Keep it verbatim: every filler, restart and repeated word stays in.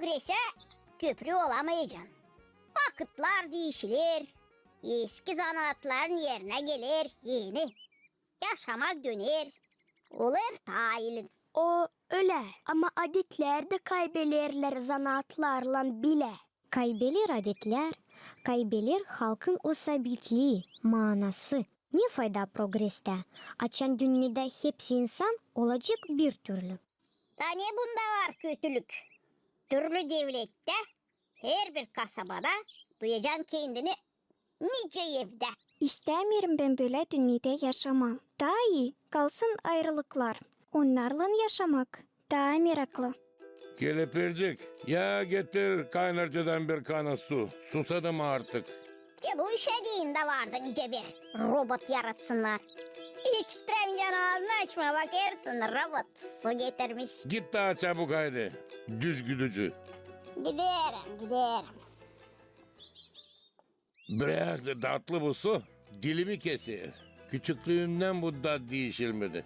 Progrese köprü olamayacan. Vakıtlar diişiler, eski zanaatların erinä geler eni. Yaşamak döner, olêr taa ilin. O ölä, ama adetlär dä kaybelerlär zanaatlarlan bilä. Kaybeler adetlär, kaybeler halkın o sabitlii, maanası. Ne fayda progrestä, açan dünnedä hepsi insan olacek bir türlü? Da ne bunda var kötülük? Türlü devlettä, herbir kasabada duyacan kendini nicä evdä. İstämeerim bän bölä dünnedä yaşamaa. Taa ii kalsın ayırılıklar. Onnarlan yaşamak taa meraklı. Kelepircik, ya getir kaynarcadan bir kana su. Susadım artık. Te bu işä deyni dä vardı nicä bir robot yaratsınnar. Hiç itirän nicä aazını açmaa, bakêrsın, robot su getirmiş. Git taa çabuk, haydi, düş güdücü. Giderim, giderim. Brak, tatlı bu su dilimi keser. Küçüklüümdän bu tat diişilmedi.